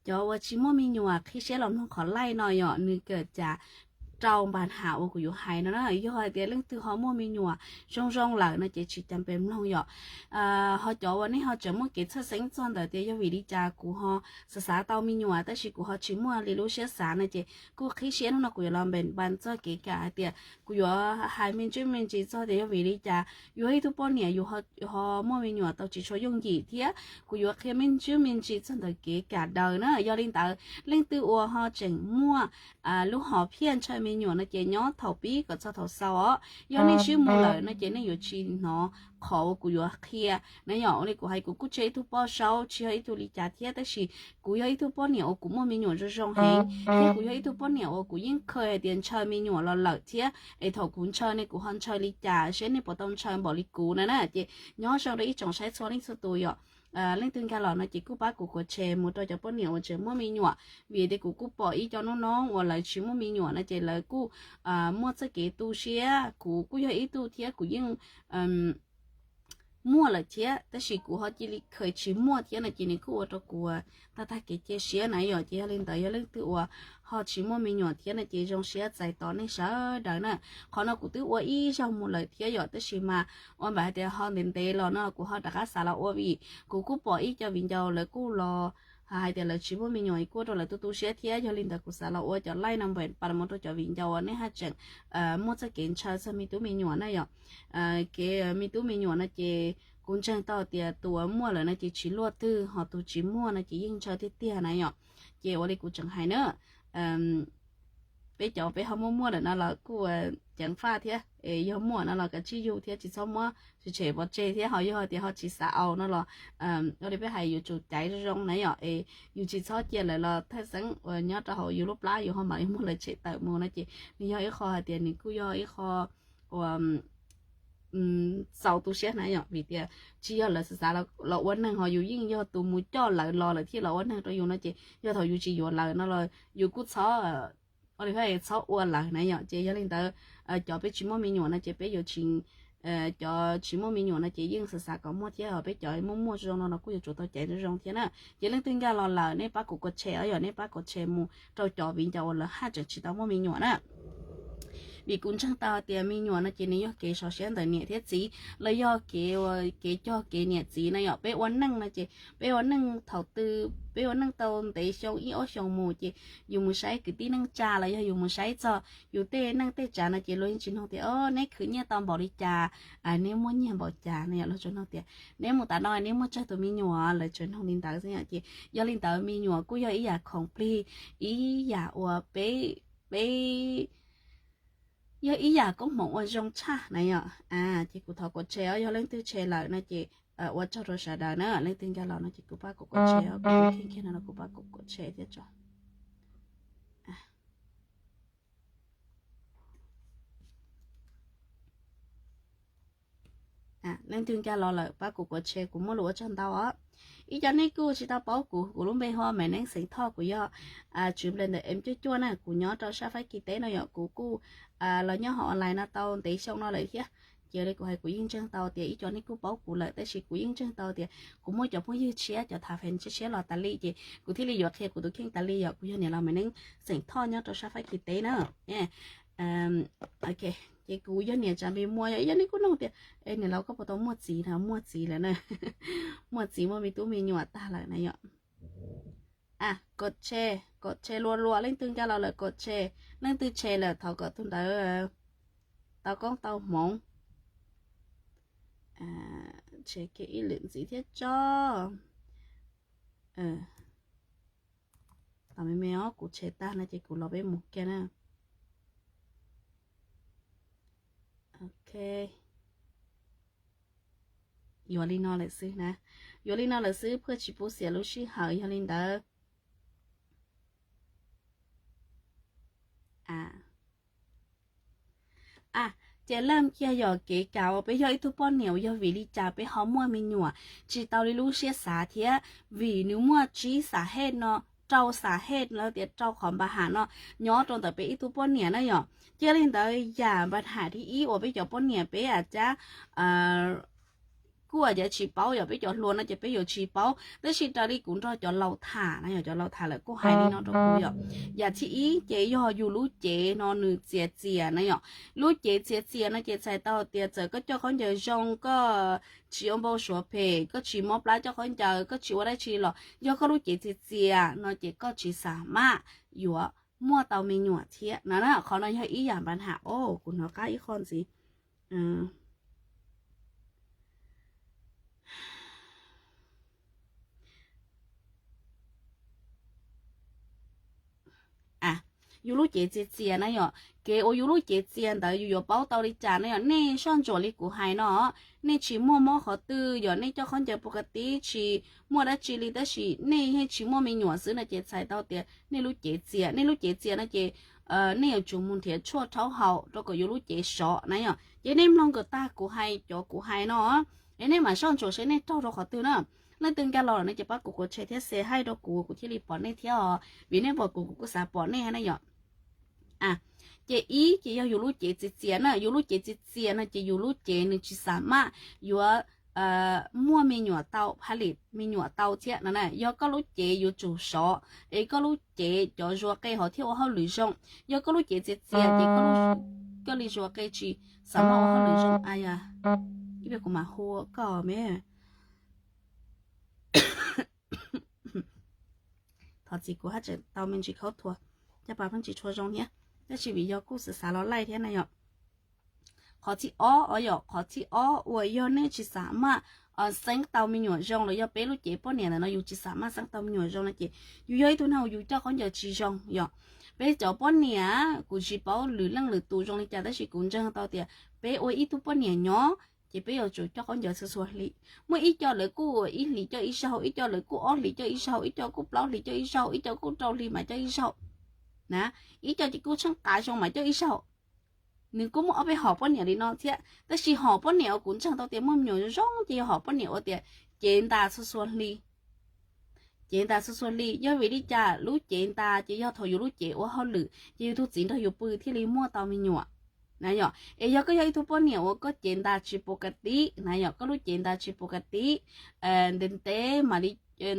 cov uas tsis muaj me nyuam qhib siab los mloog qhov laij no yom, nws kawm cas rau npas ham uas kuv yuav hais no na. Yog hais tias leej twg ho muaj me nyuam zoo zoo lawm no ces tsis cas pes mloog yom. Ho cov uas nej ho tseem muaj kev txhawj xeeb txog ntawm tias yog vim li cas kuv ho xav xav tau me nyuam tab sis kuv ho tsis muaj li lub siab xav no ces kuj qhib siab, hnub no kuv yuav los npeem npas txog kev kam hais tias kuv yuav hais me ntsis me ntsis txog tias yog vim li cas yus yog ib tug poj niam yus ho muaj me nyuam tau tsis tshua yooj yim thiab kuv yuav qhia me ntsis me ntsis txog ntawm kev kam daws na. Yog li ntawd leej twg uas ho tseem muaj lub hom phiaj ntshaw me nyuam no ces nyob thaum pib kom txog thaum xaus os. Yog nej swb mus lawm no ces nej yuav tsis hnov qhov uas kuv yuav qhia na yom. Ua li kuv hais kuv kuj tsis yog ib tug poj saub tsis yog ib tug li cas thiab tab sis kuv yog ib tug poj niam uas kuv muaj me nyuam zoo zoo heev thiab kuv yog ib tug poj niam uas kuv yeej khaws hais tias ntshaw me nyuam los lawm thiab es thaum kuv ntshaw ne kuv ho ntshaw li cas seb nej puas tau ntshaw npaum li kuv na na. Ces nyob zoo rau ib tsoom saib txhua leej txhua tus yom. Leej twg nkag los no ces kuj pab kuv kuas tshe mus rau cov poj niam uas tseem muaj me nyuam vim tias kuv kuj pom ib co noob noob uas lawv tsis muaj me nyuam no ces lawv kuj muaj txoj kev tu siab. Kuv kuj yog ib tug thiab kuv yeej muaj lawm thiab tab sis kuv ho cia li khaws tsis muaj thiab no ces nws kuj ua rau kuv tag tag kev cia siab na yom. Ces yog li ntawd yog leej twg uas ho tsis muaj me nyuam thiab no ces zoo siab txais tos nej sawv daws na. Qhov no kuv twb ua ib zaug mus lawm thiab yom tab sis mas ua npaum hais tias ho ntev ntev los no kuv ho rov qab xav los ua vim kuv kuj pom ib co viv ncaus lawv kuj los hais tias lawv tsis muaj me nyuam kuj ua rau lawv tu tu siab thiab. Yog li ntawd kuv xav los ua cov laij no npeem pas mus rau cov viv ncaus uas nej haj tseem muaj txoj kev ntshaw txog me tub me nyuam na yom. Kev me tub me nyuam no ces kuv ntseeg tau tias tus uas muaj lawm no ces tsis luaj twg ho tus tsis muaj no ces yeej ntshaw tiag tiag na yom. Ces ua li kuv tseem hais na, peb cov peb ho muaj muaj lawm no los kuj ceev faj thiab es yog muaj no los kav tsij yug thiab tsis txhob muab tshem pov tseg thiab ho yog tias ho tsis xav au no los ua li peb hais yuav tsum caiv zoo zoo na yom es yus tsis txhob cia lawv los thawj xeeb uas nyob rau hauv yus lub plab yus ho mam li muab lawv tshem tawm mus no ces nws yog ib qho hais tias nws kuj yog ib qho uas txaus tu siab na yom vim tias tsis yog lawv xav xav los ua neeg ho yus yeej yog tus mus coj lawv los lawv thiaj los ua neeg rau yus no ces yog thaum yus tsis yuav lawv no los yus kuj txhob ua li txhob ua lawv na yom. Ces yog li ntawd cov peb tsis muaj me nyuam no ces peb yuav tsis cov tsis muaj me nyuam no ces yeej xav xav kom muaj thiab ho peb cov muaj muaj zoo no los kuj yuav tsum tau caiv zoo zoo thiab na. Ces leej twg nkag los lawm nej pab kuv kuas tshe os yom, nej pab kuas tshe mus rau cov viv ncaus uas lawv haj tseem tsis tau muaj me nyuam na. Vim kuv ntseeg tau tias me nyuam no ces nws yog kev sov siab ntawm niam thiab txiv los yog kev kev cog kev niam txiv na yom. Peb ua neej no ces peb ua neej thaum twg peb ua neej tau ntev xyoo ib ob xyoos mus ces yus mus saib kwv tij neej tsa los yog yus mus saib txog yus tej neej tej tsav no ces luag yeej tsis nug tias o neb khwv nyiaj tau npaum li cas, neb muaj nyiaj npaum cas no yom. Luag tsuas nug tias neb mus tas no neb muaj tsawg tus me nyuam, lawv tsuas nug li ntawd xwb yom. Ces yog li ntawd me nyuam kuj yog ib yam khoom plig, ib yam uas peb, peb yog ib yam koob hmoov uas zoo tshaj na yom. Ces kuv thov kuas tshe os, yog leej twg tshe lawm no ces ua tsaug rau sawv daws na. Leej twg nkag los no ces kuv pab kuv kuas tshe os, kuv tus kheej kiag no los kuv pab kuv kuas tshe thiab tso. Leej twg nkag los lawm pab kuv kuas tshe, kuv muaj lus ua tsaug ntau os. Ib co nej kuj tsis tau paub kuv, kuv lub npe hu ua Maiv Neeb xeem Thoj, kuv yog tswv Blender M cuaj cuaj na, kuv nyob rau sab Fab Kis teb no yom. Kuv kuj los nyob hauv online no tau ntev xyoo no lawm thiab. Ces li kuv hais kuv yeej ntseeg tau tias ib co nej kuj paub kuv lawm tab sis kuv yeej ntseeg tau tias kuv muaj cov phooj ywg tshiab, cov tham fem tshiab tshiab los tas li ces kuv thiaj li yuav qhia kuv tus kheej tas li yom. Kuv yog niam laus Maiv Neeb xeem Thoj nyob rau sab Fab Kis teb na. Ok, ces kuv yog niam Tsav Npis Muas yom. Ib co nej kuj nug tias niam laus koj puas tau muaj txiv na? Muaj txiv lawm na. Muaj txiv muaj me tub me nyuam tag lawm na yom. Kom tshe, kom tshe luag luag, leej twg nkag los lawm kom tshe, leej twg tshe lawm thov kom tus ntawd tau koob tau hmoov. Tshe kiag ib lwm ntxiv thiab tso. Tos me me os, kuv tshe tag no ces kuv los peb mus kiag na. Ok, yuav li no lawm xwb na. Yuav li no lawm xwb, phuaj tsis pub xiam lub sij hawm yog li ntawd. Ces leej kiag yog kev kam uas peb yog ib tug poj niam uas yog vim li cas peb ho muaj me nyuam tsis tau li lub siab xav thiab vim nws muaj tsib xas hej no, rau xas hej los tias rau qhov npa ham no nyob rau ntawm peb ib tug poj niam na yom. Cia li ntawd yam npa ham thib ib uas peb cov poj niam peb a cab, kuj yam tsis paub, yog peb cov hluas no ces peb yuav tsis paub, tab sis raws li kuv nrog cov laus tham na, yog cov laus tham lawm kuj hais li no rau kuv yom. Yam thib ib ces yog yus lub cev no nws txias txias na yom. Lub cev txias txias no ces txhais tau tias txawm koj coj khaub ncaws zoo, koj tsis ua npau suav phem, koj tsis mob plab coj khaub ncaws, koj tsis ua dab tsi los yog koj lub cev txias txias no ces koj tsis xam maj yuav muaj tau me nyuam thiab na. Qhov no yog ib yam npa nham os, kuv hnov qab ib qho ntxiv. Yus lub cev txias txias na yom, kev uas yus lub cev txias ntawd yus yuav paub tau li cas na yom. Nej soj ntsuam li kuv hais no, nej tsis muaj mob qhov twg, yog nej coj khaub ncaws pus ka tib tsis muaj dab tsi li, tab sis nej yeej tsis muaj me nyuam xwb no ces txhais tau tias nej lub cev txias. Nej lub cev txias no ces nej yuav tsum mus nrhiav tshuaj rhaub haus rau kom yus lub cev sov na yom. Ces nej mloog kom tag kuv hais cov kuv hais no, es nej mam soj ntsuam seb nej raug rau qhov twg na. Leej twg nkag los lawm no ces pab kuv kuv tshe thiab se haij rau kuv, kuv thiaj li pom nej thiab os, vim nej pom kuv kuv kuj xav pom nej na yom. Ces ib ces yog yus lub cev txias txias na, yus lub cev txias txias no ces yus lub cev nws tsis xam maj yuav muaj me nyuam tau, pha li me nyuam tau thiab no na. Yog koj lub cev yuav tsum sov, es koj lub cev cov zuag qe hov thiaj ua hauj lwm zoo. Yog koj lub cev txias txias ces koj li zuag qe tsis xam maj ua hauj lwm zoo. Ib pliag kuv mam hu koj me. Thov txim kuv haj tseem tau me ntsis khaub thuas, caj pas pheej tsis tshua zoo thiab, tab sis vim yog kuj xav xav los laij thiab na yom. Qhov thib ob os yom, qhov thib ob uas yog nej tsis xam maj xeeb tau me nyuam zoo los yog peb lub cev poj niam ntawm no yus tsis xam maj xeeb tau me nyuam zoo no ces yus yog ib tug neeg uas yus coj khaub ncaws tsis zoo yom. Peb cov poj niam, kuv tsis paub lwm leej lwm tus zoo li cas tab sis kuv ntseeg tau tias peb ua ib tug poj niam nyob ces peb yuav tsum coj khaub ncaws txhua txhua hli. Muaj ib co lawv kuj ua ib hlis coj ib zaug, ib co lawv kuj ob hlis coj ib zaug, ib co kuj plaub hlis coj ib zaug, ib co kuj rau hli mas coj ib zaug na, ib co ces kuj tsheej qav zoo mas coj ib zaug. Nws kuj muaj ob peb hom poj niam li no thiab, tab sis hom poj niam uas kuv ntseeg tau tias muaj me nyuam zoo ces yog hom poj niam uas tias cev ntas txhua txhua hli. Cev ntas txhua txhua hli yog vim li cas? Lub cev ntas ces yog thaum yus lub cev ua hauj lwm ces yus tus txiv nrog yus pw thiaj li muaj tau me nyuam na yom. Es yog koj yog ib tug poj niam uas koj cev ntas tsis pus ka tib na yom, koj lub cev ntas tsis pus ka tib, ntev ntev mam li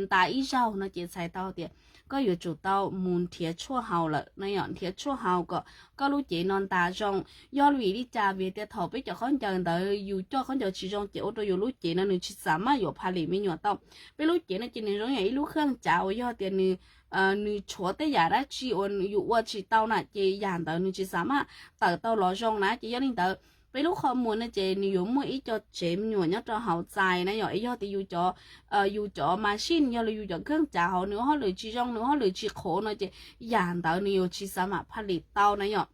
ntas ib zaug no ces txhais tau tias koj yuav tsum tau mus nrhiav tshuaj haus lawm na yom. Nrhiav tshuaj haus kom koj lub cev no ntas zoo. Yog vim li cas? Vim tias thaum peb cov khaub ncaws ntawd yus coj khaub ncaws tsis zoo ces ua rau yus lub cev no nws tsis xam maj yuav pha li me nyuam tau. Peb lub cev no ces nws zoo yam ib lub kheej cav uas yog tias nws nws tshuav tej yam dab tsi uas yus ua tsis tau na ces yam ntawd nws tsis xam maj tawm tau los zoo na. Ces yog li ntawd peb lub qhov muag no ces nws yuav muaj ib co tsev me nyuam nyob rau hauv txais na yom. Es yog tias yus cov, yus cov machine yog li yus cov kheej cav hauv nws ua hauj lwm tsis zoo, nws ua hauj lwm tsis qhuav no ces yam ntawd nws yuav tsis xam maj pha li tau na yom.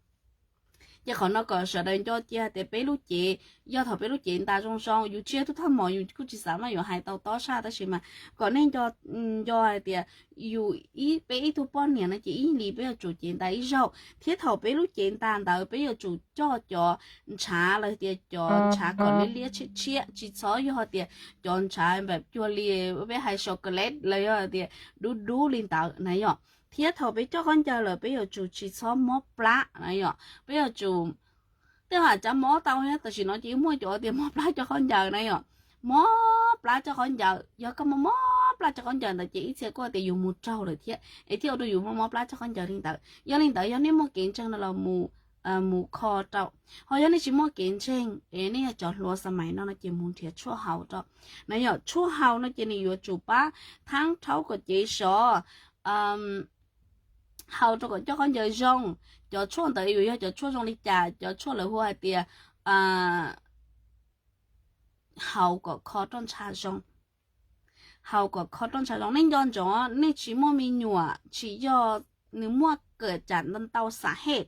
Ces qhov no kom sawv daws nco cia tias peb lub cev, yog thaum peb lub cev ntas zoo zoo, yus tsis yog tub thaj mom yus kuj tsis xam maj yuav hais tau tob saj, tab sis mas kom nej nco hais tias yus, peb ib tug poj niam no ces ib hlis peb yuav tsum cev ntas ib zaug, thiab thaum peb lub cev ntas ntawd peb yuav tsum coj cov ntshav los tias cov ntshav kom liab liab tshiab tshiab, tsis txhob yog tias cov ntshav npam cuag li peb hais chocolate los yog tias dub dub li ntawd na yom. Thiab thaum peb coj khaub ncaws lawm peb yuav tsum tsis txhob mob plab na yom. Peb yuav tsum, tej ha cav mob tau thiab, tam sim no ces muaj cov tias mob plab coj khaub ncaws na yom. Mob plab coj khaub ncaws, yog koj mob mob plab coj khaub ncaws ntawd ces ib txhia kuj tias yus mus raug lawm thiab es thiaj ua rau yus mob mob plab coj khaub ncaws li ntawd. Yog li ntawd yog nej muaj kev ntseeg no los mus, mus kho rau. Ho yog nej tsis muaj kev ntseeg es nej yog cov hluas xas mais no no ces mus nrhiav tshuaj haus rau na yom. Tshuaj haus no ces nws yuav tsum pab thaab rhaub kom cev sov, haus rau kom coj khaub ncaws zoo. Cov tshuaj ntawd yuav yog cov tshuaj zoo li cas? Cov tshuaj lawv hu hais tias haus kom kho roj ntsha zoo. Haus kom kho roj ntsha zoo. Nej nco ntsoov, nej tsis muaj me nyuam tsis yog nws muaj kawm tsam ntau xam hej.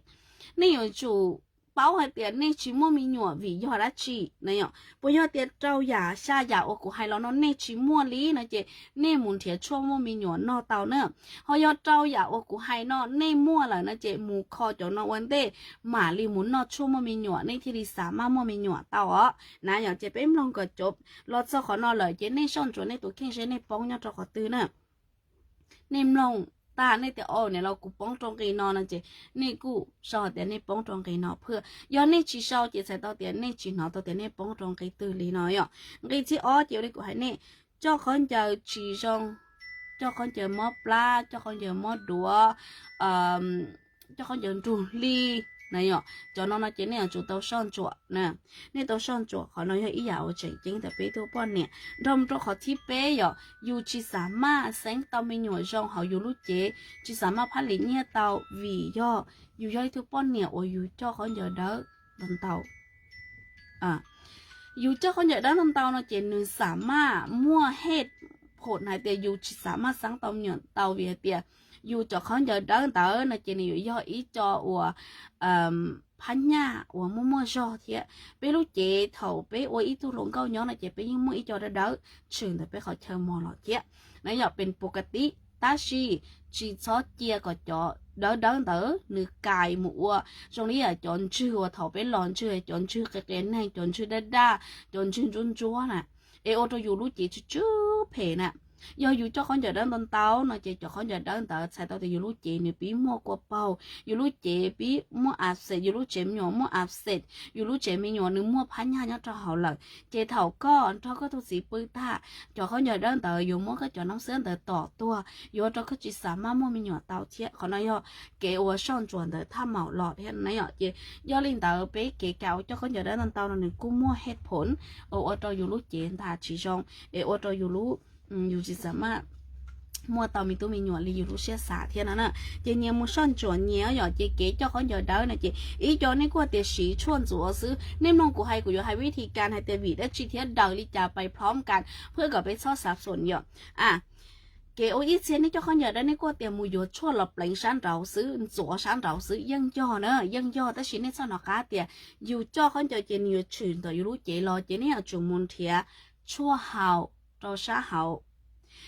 Nej yuav tsum paub hais tias nej tsis muaj me nyuam vim yog dab tsi na yom. Puas yog tias rau yam xya yam uas kuv hais los no nej tsis muaj li no ces nej mus nrhiav tshuaj muaj me nyuam noj tau na. Ho yog rau yam uas kuv hais no nej muaj lawm no ces mus kho cov no ua ntej, mam li mus noj tshuaj muaj me nyuam nej thiaj li xam maj muaj me nyuam tau os na yom. Ces peb mloog kom cov los txog qhov no lawm ces nej soj ntsuam nej tus kheej seb nej poob nyob rau qhov twg na. Nej mloog tag, nej tias o niam laus kuv poob rau nqi no no ces nej kuj sau hais tias nej poob rau nqi no phwj. Yog nej tsis sau ces txhais tau tias nej tsis hnov tau tias nej poob rau nqi twg li no yom. Nqi thib ob ces ua li kuv hais nej, coj khaub ncaws tsis zoo, coj khaub ncaws mob plab, coj khaub ncaws mob duav, coj khaub ncaws nrug hli na yom. Cov no no ces nej yuav tsum tau soj ntsuam na. Nej tau soj ntsuam, qhov no yog ib yam uas tseem ceeb ntawm peb tug poj niam. Nrog mus rau qhov thib peb yom, yus tsis xav maj xeeb tau me nyuam zoo hauv yus lub cev, tsis xav maj phab lim nyiaj tau vim yog yus yog ib tug poj niam uas yus coj khaub ncaws dawb ntau ntau. Yus coj khaub ncaws dawb ntau ntau no ces nws xav maj muaj hej phoom hais tias yus tsis xav maj xeeb tau me nyuam tau vim hais tias yus cov khaub ncaws dawb ntawd no ces nws yuav yog ib co uas phab nyaj uas muaj muaj zog thiab. Peb lub cev thaum peb ua ib tug hluas nkauj nyob no ces peb yeej muaj ib co dawb dawb tshwm ntawm peb qhov chaw mos los thiab. Na yom, pes pus kas tib, tab sis tsis txhob cia kom cov dawb dawb ntawd nws kais mus ua zoo li yam cov ntswg uas thaum peb los ntswg, cov ntswg qias qias neeg, cov ntswg daj daj, cov ntswg ntsuab ntsuab na, es ua rau yus lub cev tsw tsw phem na. Yog yus coj khaub ncaws dawb ntau ntau no ces cov khaub ncaws dawb ntawd txhais tau tias yus lub cev nws pib muaj kua paug, yus lub cev pib muaj abscess, yus lub tsev me nyuam muaj abscess, yus lub tsev me nyuam nws muaj phab nyaj nyob rau hauv lawm. Ces thaum koj nrog koj tus txiv pw tag, cov khaub ncaws dawb ntawd yuav muab koj cov nab xwab ntawd tom tuag, yuav ua rau koj tsis xav maj muaj me nyuam tau thiab. Qhov no yog kev ua soj ntsuam ntawm thaj maum los thiab na yom. Ces yog li ntawd peb kev kam ua coj khaub ncaws dawb ntau ntau no nws kuj muaj hej phoom uas ua rau yus lub cev ntag tsis zoo, es ua rau yus lub, yus tsis xav maj muaj tau me tub me nyuam li yus lub siab xav thiab no na. Ces nyias mus soj ntsuam nyias yom. Ces kev coj khaub ncaws dawb no ces ib co nej kuj tias siv tshuaj ntxuav xwb. Nej mloog kuv hais kuv yuav hais vib thi kas hais tias vim dab tsi thiab daws li cas pais plhob kas phwj kom peb txhob xav xoom yom. A, kev ua ib txhia nej coj khaub ncaws dawb nej kuj tias mus yuav tshuaj los pleev sab nraud xwb, ntxuav sab nraud xwb, yeej yog na, yeej yog, tab sis nej txhob hnov qab tias yus coj khaub ncaws ces nws yuav tshwm ntawm yus lub cev los ces nej yuav tsum mus nrhiav tshuaj haus rau sab hauv.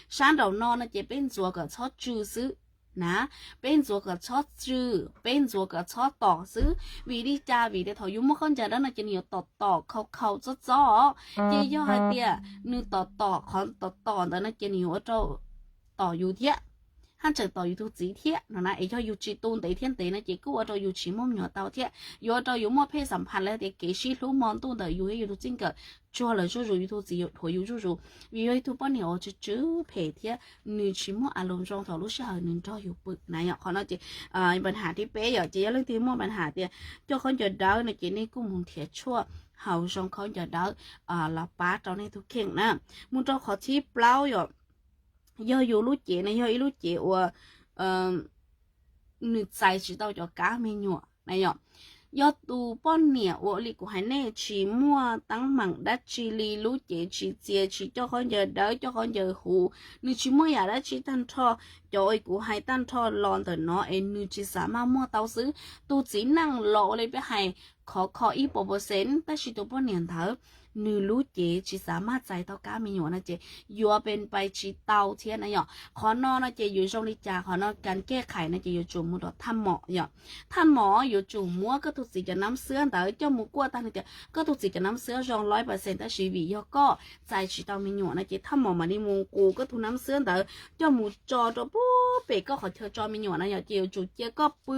Sab nraum no no ces peb ntxuav kom txhob tsw xwb na, peb ntxuav kom txhob tsw, peb ntxuav kom txhob tom xwb. Vim li cas? Vim tias thaum yus muaj khaub ncaws dawb no ces nws yuav tom tom khau khau txob txob, ces yog hais tias nws tom tom qhov tom tom ntawd no ces nws yuav ua rau tom yus thiab, haj tseem tom yus tus txiv thiab no na. Es yog yus tsis tu ntev thiab ntev no ces kuj ua rau yus tsis muaj me nyuam tau thiab, yuav ua rau yus muaj phej xam phas los tias kev sib hlub hmo ntuj ntawm yus thiab yus tus txij nkawm tsuag lawm zuj zus, yus tus txiv yuav dhuav yus zuj zus, vim yog ib tug poj niam uas tsw tsw phem thiab nws tsis muaj a loos zoo thaum lub sij hawm nws nrog yus pw na yom. Qhov no ces pab has thib peb yom. Ces yog leej twg muaj pab has tias coj khaub ncaws dawb no ces nej kuj mus nrhiav tshuaj haus zoo khaub ncaws dawb los pab rau nej tus kheej na. Mus rau qhov thib plaub yom, yog yus lub cev no yog ib lub cev uas nws txais tsis tau cov kab me nyuam na yom. Yog tus poj niam uas li kuv hais nej tsis muaj teeb meem dab tsi li, lub cev tsis txias, tsis coj khaub ncaws dawb, coj khaub ncaws huv, nws tsis muaj yam dab tsi tag nrho, cov uas kuv hais tag nrho los ntawm no es nws tsis xav maj muaj tau xwb. Tus txiv neej los ua li peb hais khov kho ib puas percent, tab sis tus poj niam ntawd nws lub cev tsis xav maj txais tau kab me nyuam no ces yuav pes pais tsis tau thiab na yom. Qhov no no ces yuav zoo li cas? Qhov no kas kej khais no ces yuav tsum mus rau thaj mom yom. Thaj mom yuav tsum muab koj tus txiv cov nab xwab ntawd coj mus kuaj tag nws tias koj tus txiv cov nab xwab zoo loj percent tab sis vim yog koj txais tsis tau me nyuam no ces thaj mom mam li mus nqus koj tus nab xwab ntawd coj mus tso rau pub pem koj qhov chaw tso me nyuam na yom. Ces yuav tsum cia koj pw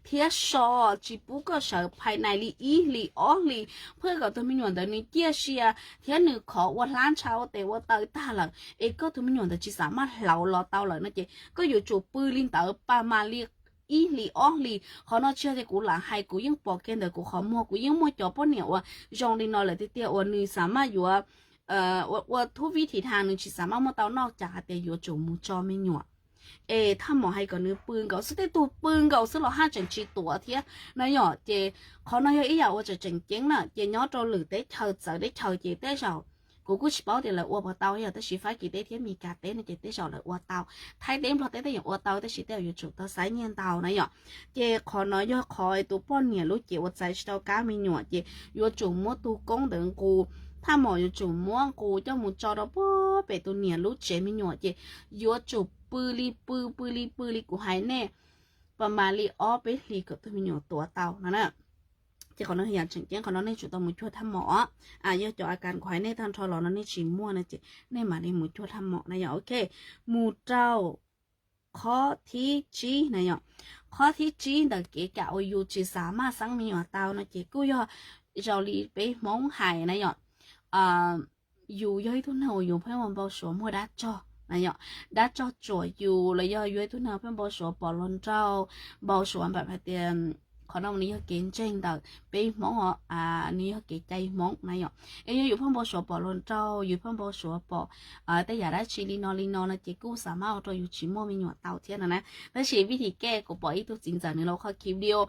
thiab so, tsis pub koj sawv phais nais li ib hlis ob hlis, phwj kom tus me nyuam ntawd nws ciaj sia thiab nws khov ua hlab ntsha ua tes ua taw tag lawm es koj tus me nyuam ntawd tsis xav maj hlauv los tau lawm no ces koj yuav tsum pw li ntawd pas mam li ib hlis ob hlis. Qhov no tsis yog tias kuv lam hais, kuv yeej pom kiag ntawm kuv qhov muag, kuv yeej muaj cov poj niam uas zoo li no lawm tiag tiag uas nws xav maj yuav ua thub vib thi thas, nws tsis xav maj muaj tau noj cas hais tias yuav tsum mus tso me nyuam. Es thaj mom hais kom nws pw nkaus xwb, tej tug pw nkaus xwb los haj tseem tsis tuav thiab na yom. Ces qhov no yog ib yam uas tseem tseem ceeb na. Ces nyob rau lwm teb chaws txawv teb chaws ces tej zaum kuv kuj tsis paub tias lawv ua puas tau yom, tab sis Fab Kis teb thiab Mes Kas teb no ces tej zaum lawv ua tau. Thaib teb Nplog teb tej zaum ua tau tab sis tej zaum yuav tsum tau xaiv nyiaj ntau na yom. Ces qhov no yog qhov tus poj niam lub cev uas txais tsis tau kab me nyuam ces yuav tsum muab tus koob ntawd nqus. Thaj mom yuav tsum muab nqus coj mus tso rau pub pem tus niam lub tsev me nyuam ces yuav tsum pw li pw, pw li pw li kuv hais nej pas mam li ob peb hlis kom tus me nyuam tuav tau no na. Ces qhov no yam tseem ceeb, qhov no nej tsum tau mus cuag thaj mom. Yog cov a kas kuv hais nej tag nrho los no nej tsis muaj no ces nej mam li mus cuag thaj mom na yom. Ok, mus rau qhov thib tsib na yom. Qhov thib tsib ntawm kev kam uas yus tsis xav maj xeeb me nyuam tau no ces kuj yog zoo li peb Hmoob hais na yom, yus yog ib tug neeg uas yus pheej ua npau suav muaj dab tsog na yom, dab tsog tsuam yus los yog yus ib tug neeg pheej npau suav pom hluas nraug, npau suav npam hais tias qhov no nws yog kev ntseeg ntawm peb Hmoob, nws yog kev cai Hmoob na yom. Es yog yus pheej npau suav pom hluas nraug, yus pheej npau suav pom tej yam dab tsi li no li no no ces kuj xav maj ua rau yus tsis muaj me nyuam tau thiab no na. Tab sis vij thim kej kuv pom ib tug txiv ntxawm nws los qhov ki video,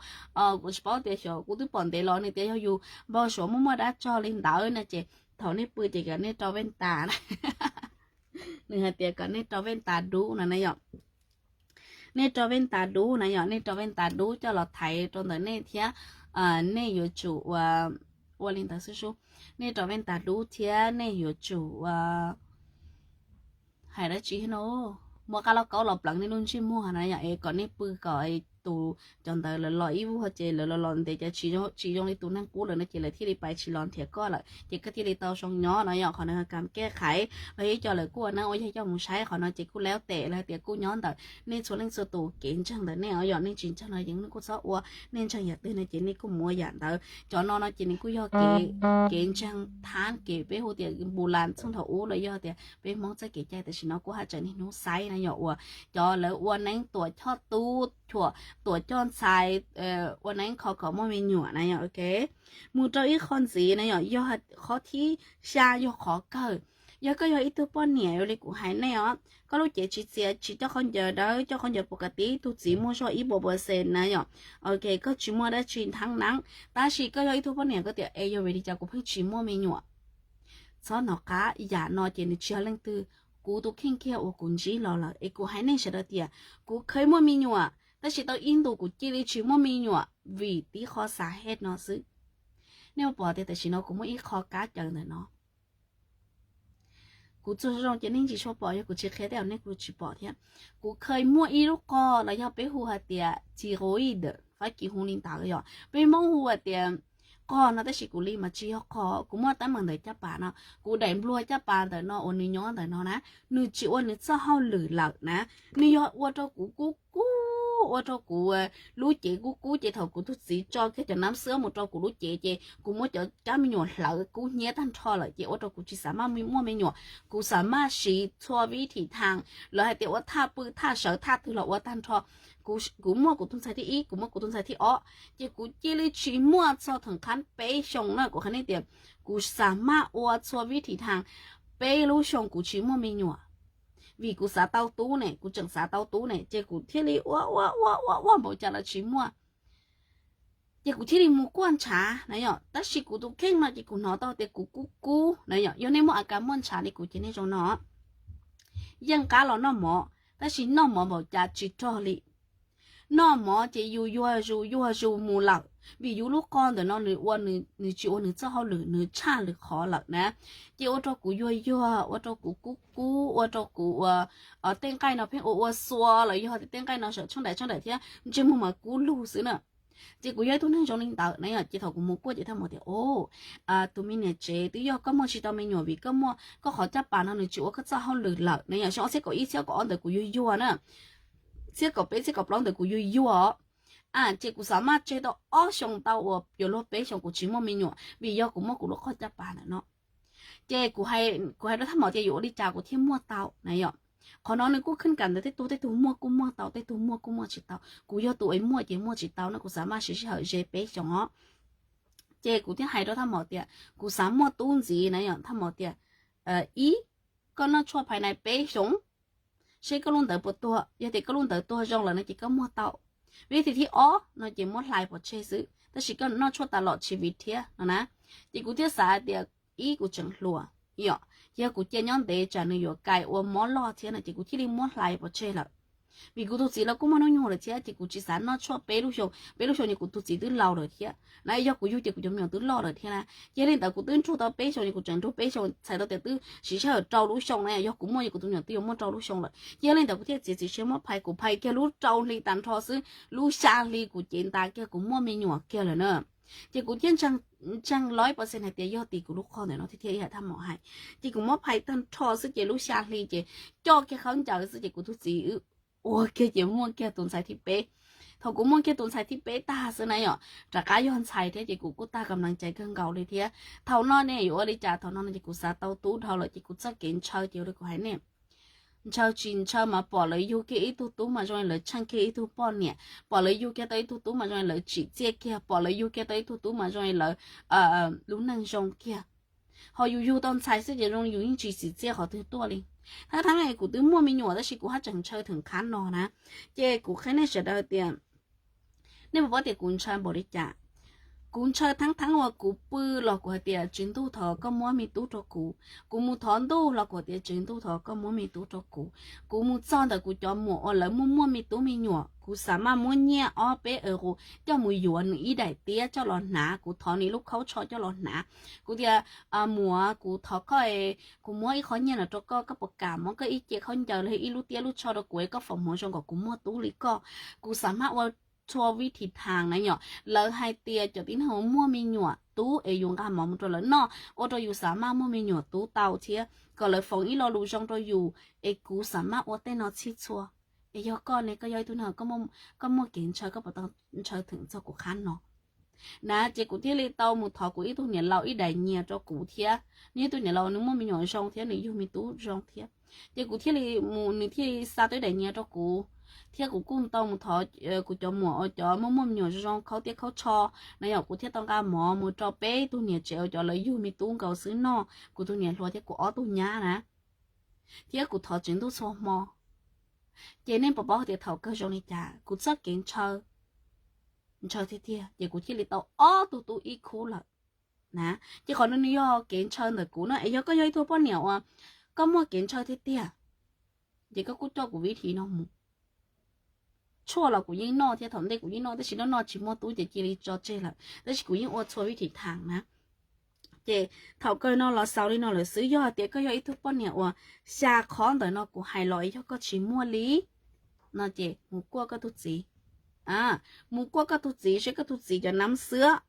kuv tsis paub tias xyov kuv twb pom ntev los nws tias yog yus npau suav muaj muaj dab tsog li ntawd no ces thaum nej pw ces kom nej rau vej tas na. Nws hais tias kom nej rau vej tas dub no na yom. Nej rau vej tas dub na yom, nej rau vej tas dub coj los thaiv rau ntawm nej thiab, nej yuav tsum ua, ua li ntawd xwb sub. Nej rau vej tas dub thiab nej yuav tsum ua, hais dab tsi no, muab qab lauj kaub los pleev nej lub ntsej muag na yom, es kom nej pw kom tus, cov ntawd lawv los ib vuag ces lawv los los ntev ces tsis zoo li tus neeg qub lawm no ces lawv thiaj li pais tsis los nrhiav koj lawm ces koj thiaj li tau zoo nyob no yom. Qhov no kam kej khaiv los yog ib co lawv kuj ua neeb ua yaig coj mus saib, qhov no ces kuj laub tes los hais tias kuj nyob ntawm nej txhua leej txhua tus kev ntseeg ntawm nej os yom. Nej tsis ntseeg no yeej nej kuj txhob ua, nej ntseeg yam twg no ces nej kuj mus ua yam ntawd. Cov no no ces nws kuj yog kev, kev ntseeg thab kev peb hu tias npu las txheej thaum ub los yog tias peb Hmoob txoj kev cai tam sim no kuj haj tseem niaj hnub xaiv na yom, uas cov lawv ua neeb tuam choj tub, tuam choj ntxhais, ua neeb kho kom muaj me nyuam na yom. Ok, mus rau ib qho ntxiv na yom, yog qhov thib xya yog qhov kawg. Yog koj yog ib tug poj niam li kuv hais nej os, koj lub cev tsis txias, tsis coj khaub ncaws dawb, coj khaub ncaws pus kas tib, tus txiv muaj zog ib puas percent na yom. Ok, koj tsis muaj dab tsi ntheeb neeb, tab sis koj yog ib tug poj niam koj tias es yog vim li cas kuv pheej tsis muaj me nyuam. Txhob hnov qab, yam no ces nws tsis yog leej twg, kuv tus kheej kiag uas kuv ntsib los lawm es kuv hais nej sawv daws tias kuv kheev muaj me nyuam tab sis tau ib ntus kuv cia li tsis muaj me nyuam vim tib qho xav hej no xwb. Nej ua pom tias tam sim no kuv muaj ib qho kab caws ntawm no. Kuv txuag zoo ces nej tsis tshua pom, yog kuv tsis qhia tej zaum nej kuj tsis pom thiab. Kuv kheev muaj ib lub qog los yog peb hu hais tias thyroid, Fab Kis hu li ntawd yom, peb Hmoob hu hais tias qog no tab sis kuv li mas tsis yog qog. Kuv muaj teeb meem ntawm caj pas no, kuv daim nplua caj pas ntawm no uas nws nyob ntawm no na, nws tsis ua nws txoj hauj lwm lawm na. Nws yog ua rau kuv kub kub, ua rau kuv lub cev kub kub ces thaum kuv tus txiv tso kiag cov nab xwb mus rau kuv lub cev ces kuv muab cov kab me nyuam hlawv kub hnyiab tag nrho lawm ces ua rau kuv tsis xav maj muaj me nyuam. Kuv xav maj siv txhua vib thim thas, lawv hais tias ua thaj pw thaj sawv thaj twg los ua tag nrho. Kuv muaj kuv tus ntxhais thib ib, kuv muaj kuv tus ntxhais thib ob ces kuv cia li tsis muaj txog theem qhab peb xyoo na. Kuv qhia nej tias kuv xav maj ua txhua vib thim thas, peb lub xyoo kuv tsis muaj me nyuam. Vim kuv xav tau tub ne, kuv tseem xav tau tub ne ces kuv thiaj li ua ua ua ua ua npaum cas los tsis muaj. Ces kuv thiaj li mus kuaj ntshav na yom, tab sis kuv tus kheej no ces kuv hnov tau tias kuv kub kub na yom. Yog nej muaj a kas muaj ntshav li kuv ces nej zoo no, yeej qab los noj mov, tab sis noj mov npaum cas tsis rog li. Noj mov ces yus yuag zus yuag zus mus lawm, vim yus lub qog ntawm no nws ua, nws tsis ua nws txoj hauj lwm, nws tshaj lwm qhov lawm na. Ces ua rau kuv yuag yuag, ua rau kuv kub kub, ua rau kuv ua tej nqaij no pheej ua ua xua los yog tej nqaij no sawm tsheej daim tsheej daim thiab ntsej muag mas kub lug xwb na. Ces kuv yog ib tug neeg zoo li ntawd na yom, ces thaum kuv mus kuaj ces thaj mom tias, o, tus me niam tsev twb yog koj muaj tsis tau me nyuam vim koj muaj koj qhov caj pas no nws tsis ua koj txoj hauj lwm lawm na yom. Xyoo ob txhiab kaum ib txhiab kaum ob ntawd kuv yuag yuag na, txhiab kaum peb txhiab kaum plaub ntawd kuv yuag yuag os. Ces kuv xav maj tseg tau ob xyoo tau uas yuav luag peb xyoo kuv tsis muaj me nyuam vim yog kuv muaj kuv lub qhov caj pas ntawm no. Ces kuv hais rau thaj mom tias yuav ua li cas kuv thiaj muaj tau na yom. Qhov no nws kuj khwj kam ntawm tej tug, tej tug muaj kuj muaj tau, tej tug muaj kuj muaj tsis tau. Kuv yog tus uas muaj ces muaj tsis tau no, kuv xav maj siv sij hawm ze peb xyoo os. Ces kuv thiaj hais rau thaj mom tias kuv xav muaj tub ntxiv na yom. Thaj mom tias, ib, koj noj tshuaj phais nais peb xyoo, seb koj lub ntawd puas tuag, yog tias koj lub ntawd tuag zoo lawm no ces koj muaj tau. Vib thim thib ob no ces muab hlais pov tseg xwb, tab sis koj noj tshuaj tas lom tsis vim thiab no na. Ces kuv thiaj xav tias ib, kuv tseem hluas yom, yog kuv cia nyob ntev tsam nws yuav kais ua mob loj thiab no ces kuv thiaj li muab hlais pov tseg lawm. Vim kuv tus txiv los kuj muaj hnub nyoog lawm thiab ces kuv tsis xav noj tshuaj peb lub xyoo, peb lub xyoo ces kuv tus txiv twb laus lawm thiab na. Yog kuv yug ces kuv cov me nyuam twb loj lawm thiab na. Ces yog li ntawd kuv twb nrug tau peb xyoo ces kuv tseem nrug peb xyoo, txhais tau tias twb siv sij hawm rau lub xyoo na, yog kuv muaj ces kuv tus me nyuam twb yuav muaj rau lub xyoo lawm. Ces yog li ntawd kuv thiaj txiav txim siab muab phais, kuv phais kiag lub rau hli tag nrho xwb, lub xya hli kuv cev ntas kiag kuv muaj me nyuam kiag lawm na. Ces kuv thiaj ntseeg lawm ib percent hais tias yog tim kuv lub qog ntawm no thiab thiab ib yam thaj mom hais. Ces kuv muab phais tag nrho xwb ces lub xya hli ces coj kiag khaub ncaws xwb ces kuv tus txiv wb ua kiag ces muaj kiag tus ntxhais thib peb. Thaum kuv muaj kiag tus ntxhais thib peb tag xwb na yom, rov qab yog ntxhais thiab ces kuv kuj tag kam naj cai kawg nkaus li thiab. Thaum no ne yuav ua li cas, thaum no no ces kuv xav tau tub dhau lawm ces kuv txoj kev ntshaw ces ua li kuv hais ne, ntshaw tsis ntshaw mas pom lawv yug kiag ib tug tub mas zoo li lawv tsheej kiag ib tug poj niam, pom lawv yug kiag tau ib tug tub mas zoo li lawv tsim txiaj kiag, pom lawv yug kiag tau ib tug tub mas zoo li lawv lub neej zoo kiag. Ho yus yug tau ntxhais xwb ces zoo yus yeej tsis tsim txiaj qhov twg tuaj li. Thab thab kuv twb muaj me nyuam tab sis kuv haj tseem ntshaw theem qhab no na. Ces kuv qhia nej sawv daws tias, nej puas paub tias kuv ntshaw npaum li cas? Kuv ntshaw thab thab uas kuv pw los kuv hais tias, Tswv Ntuj, thov koj muab me tub rau kuv. Kuv mus thov ntuj los kuv hais tias, Tswv Ntuj, thov koj muab me tub rau kuv. Kuv mus txog ntawm kuv cov muam uas lawv muaj muaj me tub me nyuam, kuv xav maj muab nyiaj ob peb euro coj mus yuav nws ib daim tiab coj los hnav, kuv thov nws lub khaub tsho coj los hnav. Kuv tias, Muam, kuv thov koj, kuv muab ib qho nyiaj no rau koj, koj puas kam muab koj ib ce khaub ncaws los ib lub tiab lub tsho rau kuv, koj foom hmoov zoo kom kuv muaj tub li koj. Kuv xav maj ua txhua vib thim thas na yom. Lawv hais tias cov tib neeg uas muaj me nyuam tub es yus nqa mov mus rau lawv noj ua rau yus xav maj muaj me nyuam tub tau thiab kom lawv foom ib lo lus zoo rau yus. Es kuv xav maj ua tej no txhij txhua. Es yog koj ne, koj yog ib tug neeg, koj muaj kev ntshaw, koj puas tau ntshaw theem txog kuv qhab no na? Ces kuv thiaj li tau mus thov kuv ib tug niam laus ib daim nyias rau kuv thiab. Nws ib tug niam laus nws muaj me nyuam zoo thiab nws yug me tub zoo thiab. Ces kuv thiaj li mus, nws thiaj li xa tau ib daim nyias rau kuv, thiab kuv kuj tau mus thov kuv cov muam uas cov muaj muaj me nyuam zoo zoo khaub tiab khaub tsho na yom. Kuv thiaj tau nqa mov mus rau peb tug niam tsev uas cov lawv yug me tub nkaus xwb noj, kuv tus niam hluas thiab kuv ob tug nyab na. Thiab kuv thov Tswv Ntuj txhua hmo. Ces nej puas paub tias thaum kawg zoo li cas? Kuv txoj kev ntshaw, ntshaw tiag tiag ces kuv thiaj li tau ob tug tub ib khub lawm na. Ces qhov no nws yog kev ntshaw ntawm kuv no. Es yog koj yog ib tug poj niam uas koj muaj kev ntshaw tiag tiag, ces koj kuj coj kuv vib thim no mus. Tshuaj los kuv yeej noj thiab, thaum ntej kuv yeej noj, tab sis noj noj tsis muaj tub ces cia li tso tseg lawm, tab sis kuv yeej ua txhua vib thim thas na. Ces thaum kawg no los xaus li no lawm xwb. Yog hais tias koj yog ib tug poj niam uas xya qhov ntawm no kuv hais los yog koj tsis muaj li no ces mus kuaj koj tus txiv. Mus kuaj koj tus txiv seb koj tus txiv cov nab xwab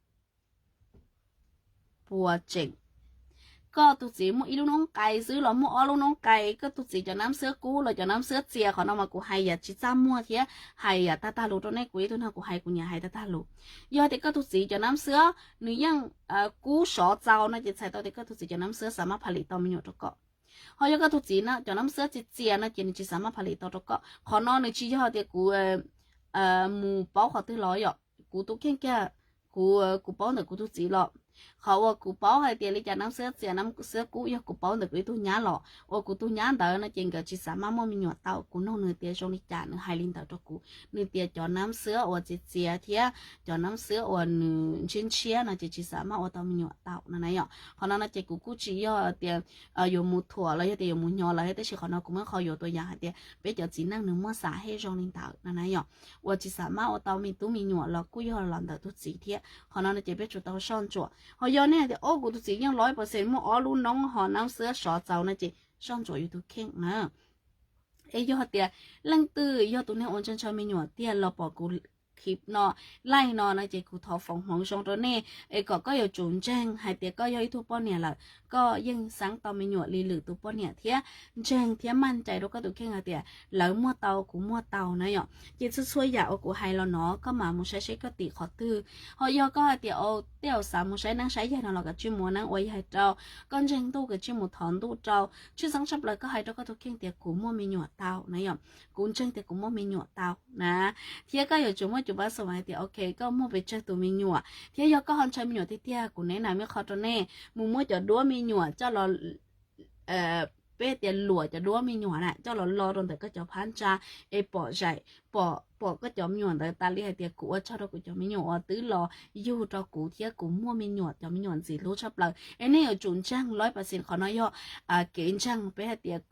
puas tseem. Koj tus txiv muaj ib lub noob qais xwb los muaj ob lub noob qais, koj tus txiv cov nab xwab kub los cov nab xwab txias, qhov no mas kuv hais yam tsis txaj muag thiab hais yam tag tag lus rau nej. Kuv ib tug neeg kuv hais kuv nyiam hais tag tag lus. Yog tias koj tus txiv cov nab xwab nws yeej kub sov txaus no ces txhais tau tias koj tus txiv cov nab xwab xav maj pha lim tau me nyuam rau koj. Ho yog koj tus txiv no cov nab xwab txias txias no ces nws tsis xav maj pha lim tau rau koj. Qhov no nws tsis yog tias kuv mus paub qhov twg los yom, kuv tus kheej kiag, kuv, kuv paub ntawm kuv tus txiv los. Qhov uas kuv paub hais tias li cas nab xwab txias nab xwab kub yog kuv paub ntawm kuv ib tug nyab los, uas kuv tus nyab ntawd no ces nkawd tsis xav maj muaj me nyuam tau. Kuv nug nws tias zoo li cas, nws hais li ntawd rau kuv, nws tias cov nab xwab uas txias txias thiab cov nab xwab uas nws ntshiab ntshiab no ces tsis xav maj ua tau me nyuam tau no na yom. Qhov no no ces kuv kuj tsis yog tias yuav mus thuam los yog tias yuav mus nyo lawv, tab sis qhov no kuv muaj qhov yuav tua yam hais tias peb cov txiv neej nws muaj xav hej zoo li ntawd no na yom, uas tsis xav maj ua tau me tub me nyuam los kuj yog los ntawm tus txiv thiab. Qhov no no ces peb tsum tau soj ntsuam. Ho yog nej hais tias o kuv tus txiv yeej loj pes xees muaj ob lub noob ho nab xwab sov txaus no ces soj ntsuam yus tus kheej na. Es yog tias leej twg yog tus neeg uas ntshaw ntshaw me nyuam tiag los pom kuv clip no, live no no ces kuv thov foom hmoov zoo rau nej es kom koj yuav tsum ntseeg hais tias koj yog ib tug poj niam lawm, koj yeej xeeb tau me nyuam li lwm tus poj niam thiab ntseeg thiab maj cai rau koj tus kheej hais tias lawv muaj tau kuv muaj tau na yom. Ces txhua txhua yam uas kuv hais los no koj mam mus saib seb koj tim qhov twg. Ho yog koj hais tias o tej zaum xav mus saib neeb saib yaig no los kav tsij mus ua neeb ua yaig rau, koj ntseeg ntuj kav tsij mus thov ntuj rau. Tshwj xeeb tshaj plaws koj hais rau koj tus kheej tias kuv muaj me nyuam tau na yom, kuv ntseeg tias kuv muaj me nyuam tau na. Thiab koj yuav tsum muaj cov pab xav hais tias ok koj muaj pes tsawg tus me nyuam, thiab yog koj ho ntshaw me nyuam tiag tiag kuv neb na me qho rau nej mus muab cov duab me nyuam coj los peb tias luam cov duab me nyuam na coj los lo rau ntawm koj cov phab ntsa es pom zaim, pom, pom koj cov me nyuam ntawd tas li hais tias kuv ua tsaug rau kuv cov me nyuam uas twb los yug rau kuv thiab kuv muaj me nyuam, cov me nyuam ntxim hlub tshaj plaws. Es nej yuav tsum ntseeg lawv pas xis, qhov no yog kev ntseeg peb hais tias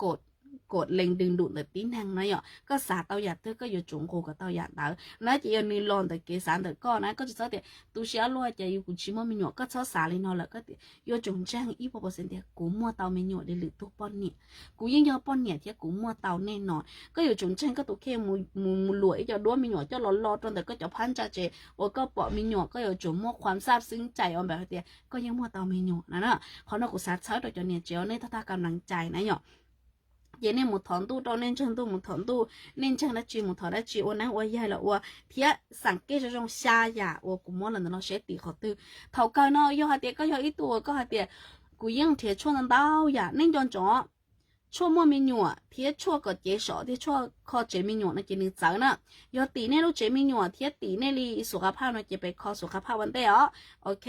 kom lees dws ntum ntawm tib neeg no yom. Koj xav tau yam twg koj yuav tsum nqus kom tau yam ntawd na. Ces yog nws los ntawm kev xav ntawm koj na, koj tsis txhob tias tu siab luaj ces yus kuv tsis muaj me nyuam, koj txhob xav li no lawm. Koj yuav tsum ntseeg ib puas pas xis tias kuv muaj tau me nyuam li lwm tus poj niam, kuv yeej yog poj niam thiab kuv muaj tau nej no. Koj yuav tsum ntseeg koj tus kheej mus, mus luam ib co duab me nyuam coj los lo rau ntawm koj cov phab ntsa ces uas koj pom me nyuam koj yuav tsum muaj khuam xaj xwb cais ua npaum hais tias koj yeej muaj tau me nyuam na. Qhov no kuv xav txhawb rau cov niam tsev uas nej tag tag kam lees cais na yom. Ces nej mus thov ntuj rau, nej ntseeg ntuj mus thov ntuj, nej ntseeg dab tsi mus thov dab tsi, ua neeb ua yaig los ua, thiab xam kej zoo zoo xya yam uas kuv muab los ntawm no seb tim qhov twg. Thaum kawg no yog hais tias koj yog ib tug uas koj hais tias kuv yeej nrhiav tshuaj ntau ntau yam, nej nco ntsoov, tshuaj muaj me nyuam thiab tshuaj kom cev som thiab tshuaj kho tsev me nyuam no ces nws txawv na. Yog tim nej lub tsev me nyuam thiab tim nej li xuv qab phaj no ces pem kho xuv qab phaj ua ntej os. Ok,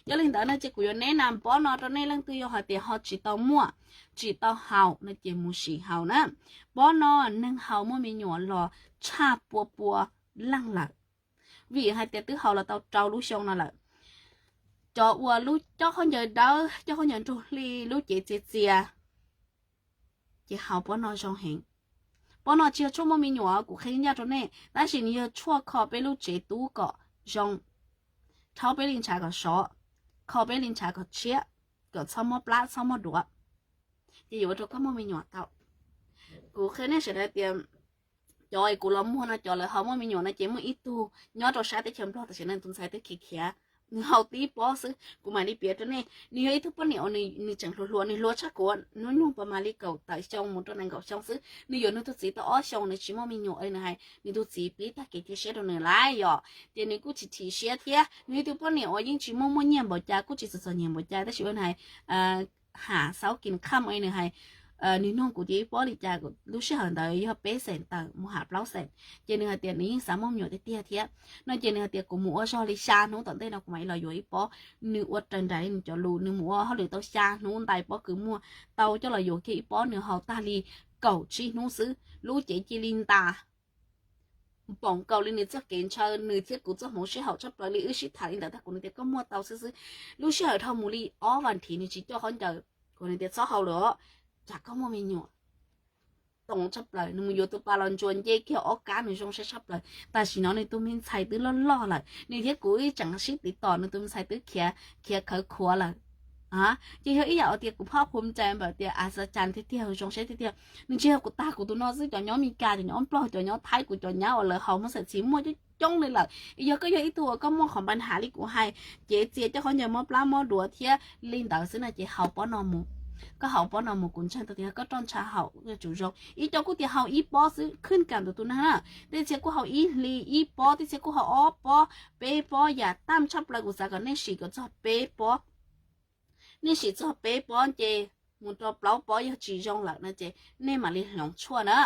yog li ntawd no ces kuv yuav neb na pob no rau nej leej twg yog hais tias ho tsis tau muaj, tsis tau haus no ces mus sim haus na. Pob no neeg haus muaj me nyuam los tshaj pua pua leej lawm, vim hais tias twb haus los tau rau lub xyoo no lawm. Cov uas lub cob khaub ncaws dawb, cob khaub ncaws nrug hli, lub cev txias txias, ces haus pob no zoo heev. Pob no tsis yog tshuaj muaj me nyuam, kuv qhia ncaj rau nej, tab sis nws yog tshuaj kho peb lub tsev tub kom zoo, rhaub peb li ntshav kom sov, kho peb li ntshav kom tshiab, kom txhob mob plab txhob mob duav, ces yuav ua rau koj muaj me nyuam tau. Kuv qhia nej sawv daws tias cov es kuv los muag no cov lawv ho muaj me nyuam no ces muaj ib tug nyob rau sab teb chaws Nplog tam sim no tus ntxhais twb khiav khiav, nws haus tib pob xwb. Kuv mam li piav rau nej, nws yog ib tug poj niam uas nws tseem hluas hluas, nws hluas tshaj kuv, hnub nyoog pas mas li kaum tawm xyoo mus rau nees nkaum xyoo xwb. Nws yuav nws tus txiv tau ob xyoos, nws tsis muaj me nyuam, nws hais nws tus txiv pib tag kev cia siab rau nws lawm yom, ces nws kuj tsis chim siab thiab. Nws yog ib tug poj niam uas yeej tsis muaj muaj nyiaj npaum cas, kuj tsis txom txom nyem npaum cas, tab sis ua nws hais ham xaub kis kham, nws hais, nws nug kuv tias ib pob li cas, lub sij hawm ntawd yog peb xees tawm mus ham plaub xees, ces nws hais tias nws yeej xav muaj me nyuam tiag tiag thiab no ces nws hais tias kuv mus ua zog li xya hnub tom ntej no kuv mam li los yuav ib pob. Nws ua raws nraim li nws cov lus, nws mus ua hauj lwm tau xya hnub ntais pob kws muag, tau coj los yuav kiag ib pob, nws haus tag li kaum tsib hnub xwb lub cev cia li ntas npoos nkaus li nws txoj kev ntshaw, nws thiab kuv txoj hmoov sib haum tshaj plaws li, wb sib tham li ntawd tag kuv nws tias koj muaj tau xwb xwb. Lub sij hawm dhau mus li ob vas thiv nws tsis coj khaub ncaws, kuv nws tias txhob haus lawm, tsam koj muaj me nyuam. Toos tshaj plaws, nws mus yuav tus pas los ntsuas nce kiag ob kab, nws zoo siab tshaj plaws. Tam sim no nws tus me ntxhais twb loj loj lawm, nws thiab kuv ib tseem sib tiv tom, nws tus me ntxhais twb khiav khawv khuav lawm. Ces yog ib yam uas tias kuv phaj phu cai npawm tias a xa cas tiag tiag, zoo siab tiag tiag. Nws tsis yog kuv tag kuv tus no xwb, cov nyob Mes Kas, cov nyob Nplog, cov nyob Thaib, kuv cov nyab uas lawv haus muab xaim txhiv muaj coob coob li lawm. Yog koj yog ib tug uas koj muaj qhov npa nhav li kuv hais, cev txias coj khaub ncaws mob plab mob duav thiab li ntawd xwb no ces haus pob no mus. Koj haus pob no mus kuv ntseeg tau tias koj roj ntsha haum yuav tsum zoo. Ib co kuj tias haus ib pob xwb, khwj kam tus tus neeg na. Tej txhia kuj haus ib hli ib pob, tej txhia kuj haus ob pob, peb pob, yam tam tshaj plaws kuv xav kom nej sim kom txog peb pob. Nej sim txog peb pob ces mus rau plaub pob yog tsis zoo lawm no ces nej mam li hloov tshuaj na.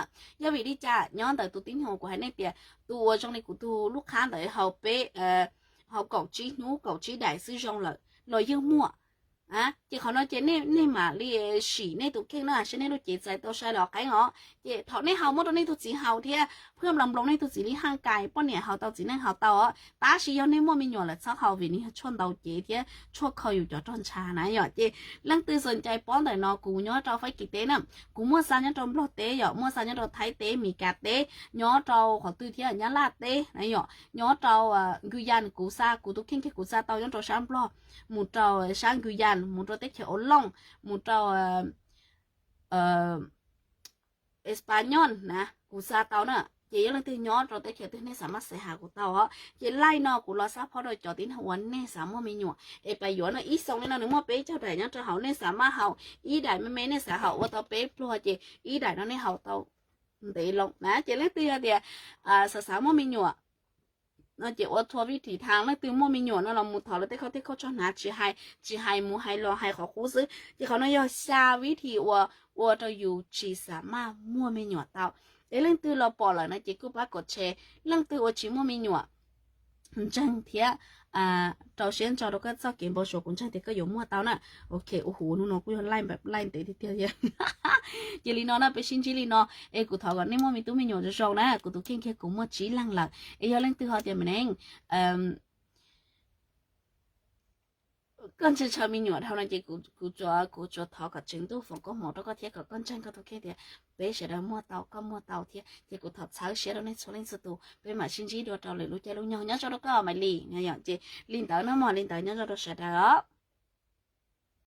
Yog vim li cas? Nyob ntawm tus tib neeg kuv hais nej tias tus uas zoo li kuv tus lub qhab ntawd haus peb, haus kaum tsib hnub kaum tsib daim xwb zoo lawm los yeej muaj. Ces qhov no ces nej mam li sim nej tus kheej na, saib nej lub cev txais tau sai los qeeb os. Ces thaum nej haus muab rau nej tus txiv haus thiab, phaj nploos nploos nej tus txiv li haj kais, poj niam haus tau txiv neej haus tau os. Tab sis yog nej muaj me nyuam lawm txhob haus vim nws yog tshuaj ntau cev thiab tshuaj kho yus cov roj ntsha na yom. Ces leej twg xav cai pob ntawm no kuv nyob rau Fab Kis teb na, kuv muaj xa nyob rau Nplog teb yom, muaj xa nyob rau Thaib teb, Mes Kas teb, nyob rau qhov twg thiab, Nyab Laj teb na yom, nyob rau Nkwv Yas kuv xa, kuv tus kheej kiag kuv xa tau nyob rau sab Nplog, mus rau sab Nkwv Yas, mus rau teb chaws Ua Looj, mus rau Español na, kuv xa tau na. Ces yog leej twg nyob rau teb chaws twg nej xav maj xav has kuv tau os. Ces laij no kuv los xab phob rau cov tib neeg uas nej xav muaj me nyuam es pab yuav no, ib xyoo li no nws muaj peb caug daim nyob rau hauv, nej xav maj haus ib daim me me, nej xav haus ua tau peb pluag ces ib daim no nej haus tau ntev loo na. Ces leej twg yog tias xav xav muaj me nyuam no ces ua thua vij thim thav, leej twg muaj me nyuam no los mus thov lawv tej khauj tej khauj tso hnav, tsis hais, tsis hais mus hais los, hais qhov qub xwb. Ces qhov no yog xya vij thim uas ua rau yus tsis xav maj muaj me nyuam tau. Es leej twg los pom lawm no ces kuj pab kom share. Leej twg uas tsis muaj me nyuam ntseeg thiab rau siab ntso rau koj txoj kev npau suav, kuv ntseeg tias koj yuav muaj tau na. Ok, ua huv hnub no kuj yog laij ntev tiag tiag thiab. Ces li no na, peb sib ntsib li no, es kuv thov kom nej muaj me tub me nyuam zoo zoo na. Kuv tus kheej kiag kuv muaj tsib leeg lawm, es yog leej twg ho tias me neej koj ntshaw ntshaw me nyuam dhau no ces kuv, kuv tsuas thov kom tseem ntuj foom koob hmoov rau koj thiab kom koj ntseeg koj tus kheej tias peb sawv daws muaj tau, koj muaj tau thiab. Ces kuv thov txhawb siab rau nej txhua leej txhua tus, peb mam sib ntsib dua rau lwm lub caij lub nyoog. Nyob zoo rau koj Maiv Lis, ces li ntawd no mog, li ntawd nyob zoo rau sawv daws os.